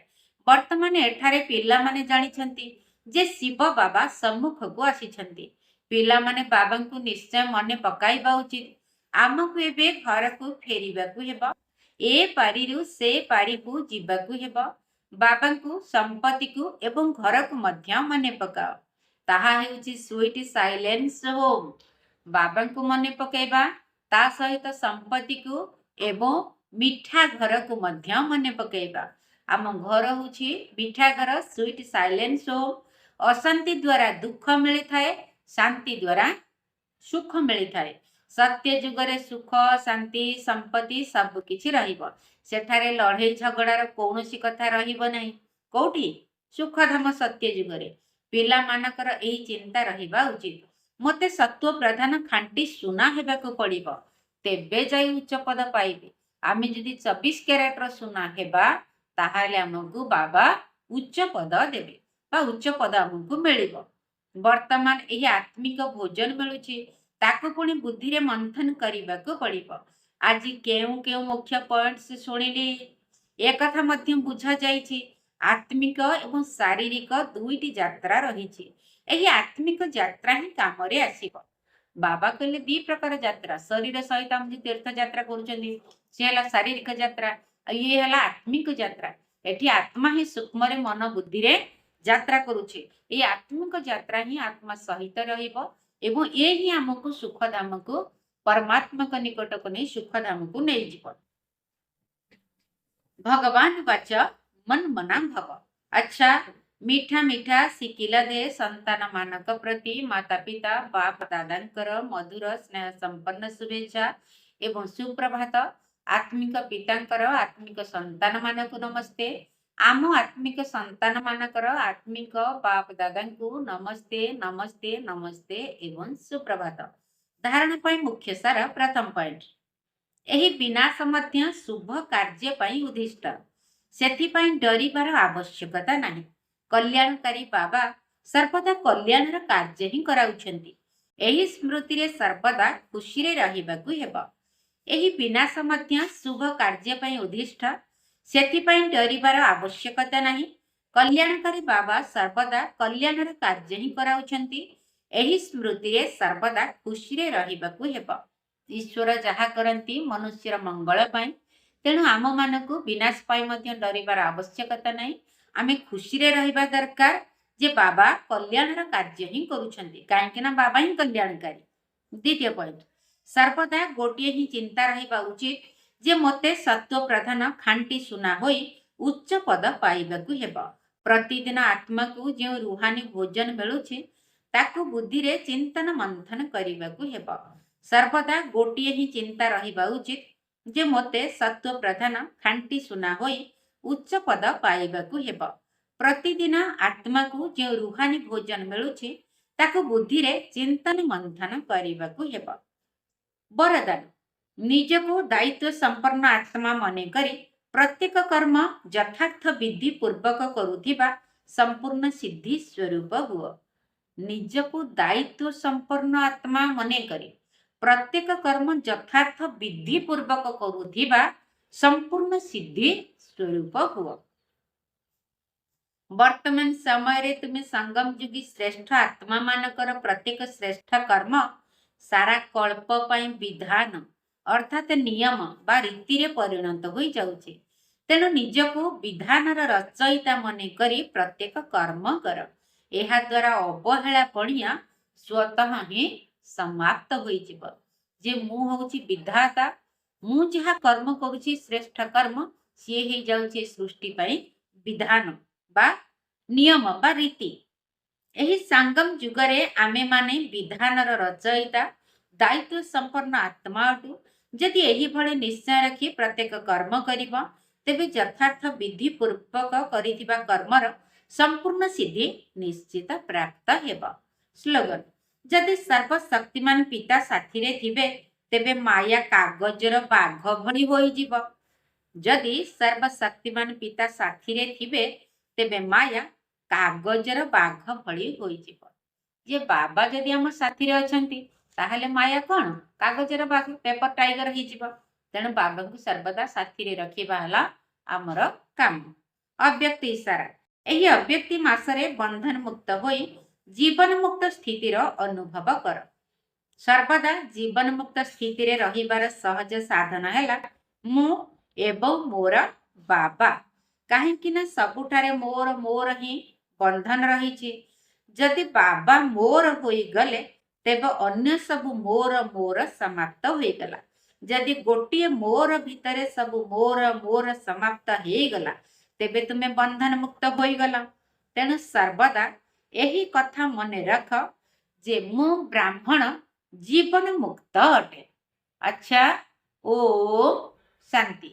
ବର୍ତ୍ତମାନ ଏଠାରେ ପିଲାମାନେ ଜାଣିଛନ୍ତି ଯେ ଶିବ ବାବା ସମ୍ମୁଖକୁ ଆସିଛନ୍ତି। ପିଲାମାନେ ବାବାଙ୍କୁ ନିଶ୍ଚୟ ମନେ ପକାଇବା ଉଚିତ। ଆମକୁ ଏବେ ଘରକୁ ଫେରିବାକୁ ହେବ। ଏ ପାରିରୁ ସେ ପାରିକୁ ଯିବାକୁ ହେବ। ବାବାଙ୍କୁ, ସମ୍ପତ୍ତିକୁ ଏବଂ ଘରକୁ ମଧ୍ୟ ମନେ ପକାଅ। ତାହା ହେଉଛି ସୁଇଟ୍ ସାଇଲେନ୍ସ ହୋମ୍। ବାବାଙ୍କୁ ମନେ ପକାଇବା, ତା ସହିତ ସମ୍ପତ୍ତିକୁ ଏବଂ ମିଠା ଘରକୁ ମଧ୍ୟ ମନେ ପକାଇବା। ଆମ ଘର ହେଉଛି ମିଠା ଘର, ସୁଇଟ୍ ସାଇଲେନ୍ସ ହୋମ୍। ଅଶାନ୍ତି ଦ୍ୱାରା ଦୁଃଖ ମିଳିଥାଏ, ଶାନ୍ତି ଦ୍ୱାରା ସୁଖ ମିଳିଥାଏ। ସତ୍ୟ ଯୁଗରେ ସୁଖ, ଶାନ୍ତି, ସମ୍ପତ୍ତି ସବୁ କିଛି ରହିବ। ସେଠାରେ ଲଢେଇ ଝଗଡ଼ାର କୌଣସି କଥା ରହିବ ନାହିଁ। କୋଉଠି? ସୁଖଧାମ ସତ୍ୟ ଯୁଗରେ। ପିଲାମାନଙ୍କର ଏହି ଚିନ୍ତା ରହିବା ଉଚିତ। ମୋତେ ସତ୍ୱ ପ୍ରଧାନ ଖାଣ୍ଟି ସୁନା ହେବାକୁ ପଡ଼ିବ, ତେବେ ଯାଇ ଉଚ୍ଚ ପଦ ପାଇବି। ଆମେ ଯଦି 24 କ୍ୟାରେଟର ସୁନା ହେବା, ତାହେଲେ ଆମକୁ ବାବା ଉଚ୍ଚ ପଦ ଦେବେ ବା ଉଚ୍ଚ ପଦ ଆମକୁ ମିଳିବ। ବର୍ତ୍ତମାନ ଏହି ଆତ୍ମିକ ଭୋଜନ ମିଳୁଛି, ତାକୁ ପୁଣି ବୁଦ୍ଧିରେ ମନ୍ଥନ କରିବାକୁ ପଡ଼ିବ। ଆଜି କେଉଁ କେଉଁ ମୁଖ୍ୟ ପଏଣ୍ଟସ ଶୁଣିଲି, ଏକଥା ମଧ୍ୟ ବୁଝାଯାଇଛି। ଆତ୍ମିକ ଏବଂ ଶାରୀରିକ ଦୁଇଟି ଯାତ୍ରା ରହିଛି। ଏହି ଆତ୍ମିକ ଯାତ୍ରା ହିଁ କାମରେ ଆସିବ। ବାବା କହିଲେ ଦି ପ୍ରକାର ଯାତ୍ରା। ଶରୀର ସହିତ ଆମେ ଯୋଉ ତୀର୍ଥ ଯାତ୍ରା କରୁଛନ୍ତି, ସେ ହେଲା ଶାରୀରିକ ଯାତ୍ରା, ଆଉ ଇଏ ହେଲା ଆତ୍ମିକ ଯାତ୍ରା। ଏଠି ଆତ୍ମା ହିଁ ସୂକ୍ଷ୍ମରେ ମନ ବୁଦ୍ଧିରେ ଯାତ୍ରା କରୁଛି। ଏଇ ଆତ୍ମିକ ଯାତ୍ରା ହିଁ ଆତ୍ମା ସହିତ ରହିବ ଏବଂ ଏ ହିଁ ଆମକୁ ସୁଖଧାମକୁ, ପରମାତ୍ମାଙ୍କ ନିକଟକୁ ନେଇ ସୁଖଧାମକୁ ନେଇଯିବ। ଭଗବାନ ବାଚ ମନ ମନା ଭବ। ଆଚ୍ଛା, ମିଠା ମିଠା ସିକିଲା ଦେ ସନ୍ତାନ ମାନଙ୍କ ପ୍ରତି ମାତା ପିତା ବାପ ଦାଦାଙ୍କର ମଧୁର ସ୍ନେହ ସମ୍ପନ୍ନ ଶୁଭେଚ୍ଛା ଏବଂ ସୁପ୍ରଭାତ। ଆତ୍ମିକ ପିତାଙ୍କର ଆତ୍ମିକ ସନ୍ତାନ ମାନଙ୍କୁ ନମସ୍ତେ। ଆମ ଆତ୍ମିକ ସନ୍ତାନ ମାନଙ୍କର ଆତ୍ମିକ ବାପ ଦାଦାଙ୍କୁ ନମସ୍ତେ, ନମସ୍ତେ, ନମସ୍ତେ ଏବଂ ସୁପ୍ରଭାତ। ଧାରଣ ପାଇଁ ମୁଖ୍ୟ ସାର ପ୍ରଥମ ପଏଣ୍ଟ, ଏହି ବିନାଶ ମଧ୍ୟ ଶୁଭ କାର୍ଯ୍ୟ ପାଇଁ ଉଦ୍ଦିଷ୍ଟ, ସେଥିପାଇଁ ଡରିବାର ଆବଶ୍ୟକତା ନାହିଁ। କଲ୍ୟାଣକାରୀ ବାବା ସର୍ବଦା କଲ୍ୟାଣର କାର୍ଯ୍ୟ ହିଁ କରାଉଛନ୍ତି। ଏହି ସ୍ମୃତିରେ ସର୍ବଦା ଖୁସିରେ ରହିବାକୁ ହେବ। ଏହି ବିନାଶ ମଧ୍ୟ ଶୁଭ କାର୍ଯ୍ୟ ପାଇଁ ଉଦ୍ଦିଷ୍ଟ, ସେଥିପାଇଁ ଡରିବାର ଆବଶ୍ୟକତା ନାହିଁ। କଲ୍ୟାଣକାରୀ ବାବା ସର୍ବଦା କଲ୍ୟାଣର କାର୍ଯ୍ୟ ହିଁ କରାଉଛନ୍ତି। ଏହି ସ୍ମୃତିରେ ସର୍ବଦା ଖୁସିରେ ରହିବାକୁ ହେବ। ଈଶ୍ୱର ଯାହା କରନ୍ତି ମନୁଷ୍ୟର ମଙ୍ଗଳ ପାଇଁ, ତେଣୁ ଆମମାନଙ୍କୁ ବିନାଶ ପାଇଁ ମଧ୍ୟ ଡରିବାର ଆବଶ୍ୟକତା ନାହିଁ। ଆମେ ଖୁସିରେ ରହିବା ଦରକାର। ଯେ ବାବା କଲ୍ୟାଣର କାର୍ଯ୍ୟ ହିଁ କରୁଛନ୍ତି, କାହିଁକି ନା ବାବା ହିଁ କଲ୍ୟାଣକାରୀ। ଦ୍ୱିତୀୟ ପଏଣ୍ଟ, ସର୍ବଦା ଗୋଟିଏ ହିଁ ଚିନ୍ତା ରହିବା ଉଚିତ ଯେ ମୋତେ ସତ୍ୱ ପ୍ରଧାନ ଖାଣ୍ଟି ସୁନା ହୋଇ ଉଚ୍ଚ ପଦ ପାଇବାକୁ ହେବ। ପ୍ରତିଦିନ ଆତ୍ମାକୁ ଯେଉଁ ରୁହାନି ଭୋଜନ ମିଳୁଛି ତାକୁ ବୁଦ୍ଧିରେ ଚିନ୍ତନ ମନ୍ଥନ କରିବାକୁ ହେବ। ସର୍ବଦା ଗୋଟିଏ ହିଁ ଚିନ୍ତା ରହିବା ଉଚିତ ଯେ ମୋତେ ସତ୍ୱ ପ୍ରଧାନ ଖାଣ୍ଟି ସୁନା ହୋଇ ଉଚ୍ଚ ପଦ ପାଇବାକୁ ହେବ। ପ୍ରତିଦିନ ଆତ୍ମାକୁ ଯେଉଁ ରୁହାନି ଭୋଜନ ମିଳୁଛି ତାକୁ ବୁଦ୍ଧିରେ ଚିନ୍ତନ ମନ୍ଥନ କରିବାକୁ ହେବ। ବରଦାନ, ନିଜକୁ ଦାୟିତ୍ୱ ସମ୍ପନ୍ନ ଆତ୍ମା ମନେକରି ପ୍ରତ୍ୟେକ କର୍ମ ଯଥାର୍ଥ ବିଧି ପୂର୍ବକ କରୁଥିବା ସମ୍ପୂର୍ଣ୍ଣ ସିଦ୍ଧି ସ୍ୱରୂପ ହୁଅ। ନିଜକୁ ଦାୟିତ୍ୱ ସମ୍ପନ୍ନ ଆତ୍ମା ମନେକରି ପ୍ରତ୍ୟେକ କର୍ମ ଯଥାର୍ଥ ବିଧି ପୂର୍ବକ କରୁଥିବା ସମ୍ପୂର୍ଣ୍ଣ ସିଦ୍ଧି ସ୍ୱରୂପ ହୁଅ। ବର୍ତ୍ତମାନ ସମୟରେ ତୁମେ ସଙ୍ଗମ ଯୁଗୀ ଶ୍ରେଷ୍ଠ ଆତ୍ମା ମାନଙ୍କର ପ୍ରତ୍ୟେକ ଶ୍ରେଷ୍ଠ କର୍ମ ସାରା କଳ୍ପ ପାଇଁ ବିଧାନ ଅର୍ଥାତ ନିୟମ ବା ରୀତିରେ ପରିଣତ ହୋଇଯାଉଛି। ତେଣୁ ନିଜକୁ ବିଧାନର ରଚୟିତା ମନେକରି ପ୍ରତ୍ୟେକ କର୍ମ କର। ଏହାଦ୍ୱାରା ଅବହେଳା ପଣିଆ ସ୍ୱତଃ ହିଁ ସମାପ୍ତ ହୋଇଯିବ। ଯେ ମୁଁ ହଉଛି ବିଧାତା, ମୁଁ ଯାହା କର୍ମ କରୁଛି ଶ୍ରେଷ୍ଠ କର୍ମ, ସିଏ ହେଇଯାଉଛି ସୃଷ୍ଟି ପାଇଁ ବିଧାନ ବା ନିୟମ ବା ରୀତି। ଏହି ସଙ୍ଗମ ଯୁଗରେ ଆମେମାନେ ବିଧାନର ରଚୟିତା ଦାୟିତ୍ୱ ସମ୍ପନ୍ନ ଆତ୍ମା ଅଟୁ। ଯଦି ଏହିଭଳି ନିଶ୍ଚୟ ରଖି ପ୍ରତ୍ୟେକ କର୍ମ କରିବ, ତେବେ ଯଥାର୍ଥ ବିଧି ପୂର୍ବକ କରିଥିବା କର୍ମର ସମ୍ପୂର୍ଣ୍ଣ ସିଦ୍ଧି ନିଶ୍ଚିତ ପ୍ରାପ୍ତ ହେବ। ସ୍ଲୋଗନ, ଯଦି ସର୍ବଶକ୍ତିମାନ ପିତା ସାଥିରେ ଥିବେ ତେବେ ମାୟା କାଗଜର ବାଘ ଭଳି ହୋଇଯିବ। ଯଦି ସର୍ବଶକ୍ତିମାନ ପିତା ସାଥିରେ ଥିବେ ତେବେ ମାୟା କାଗଜର ବାଘ ଭଳି ହୋଇଯିବ। ଯେ ବାବା ଯଦି ଆମ ସାଥିରେ ଅଛନ୍ତି ତାହେଲେ ମାୟା କଣ? କାଗଜର ବାଘ, ପେପର ଟାଇଗର ହେଇଯିବ। ତେଣୁ ବାବାଙ୍କୁ ସର୍ବଦା ସାଥିରେ ରଖିବା ହେଲା ଆମର କାମ। ଅବ୍ୟକ୍ତ ଇଶାରା, ଏହି ଅବ୍ୟକ୍ତି ମାସରେ ବନ୍ଧନ ମୁକ୍ତ ହୋଇ ଜୀବନ ମୁକ୍ତ ସ୍ଥିତିର ଅନୁଭବ କର। ସର୍ବଦା ଜୀବନ ମୁକ୍ତ ସ୍ଥିତିରେ ରହିବାର ସହଜ ସାଧନ ହେଲା ମୁଁ ଏବଂ ମୋର ବାବା। କାହିଁକି ନା ସବୁଠାରେ ମୋର ମୋର ହିଁ ବନ୍ଧନ ରହିଛି। ଯଦି ବାବା ମୋର ହୋଇଗଲେ ତେବେ ଅନ୍ୟ ସବୁ ମୋର ମୋର ସମାପ୍ତ ହୋଇଗଲା। ଯଦି ଗୋଟିଏ ମୋର ଭିତରେ ସବୁ ମୋର ମୋର ସମାପ୍ତ ହେଇଗଲା ତେବେ ତୁମେ ବନ୍ଧନ ମୁକ୍ତ ହୋଇଗଲ। ତେଣୁ ସର୍ବଦା ଏହି କଥା ମନେ ରଖ ଯେ ମୁଁ ବ୍ରାହ୍ମଣ ଜୀବନ ମୁକ୍ତ ଅଟେ। ଆଚ୍ଛା, ଓମ୍ ଶାନ୍ତି।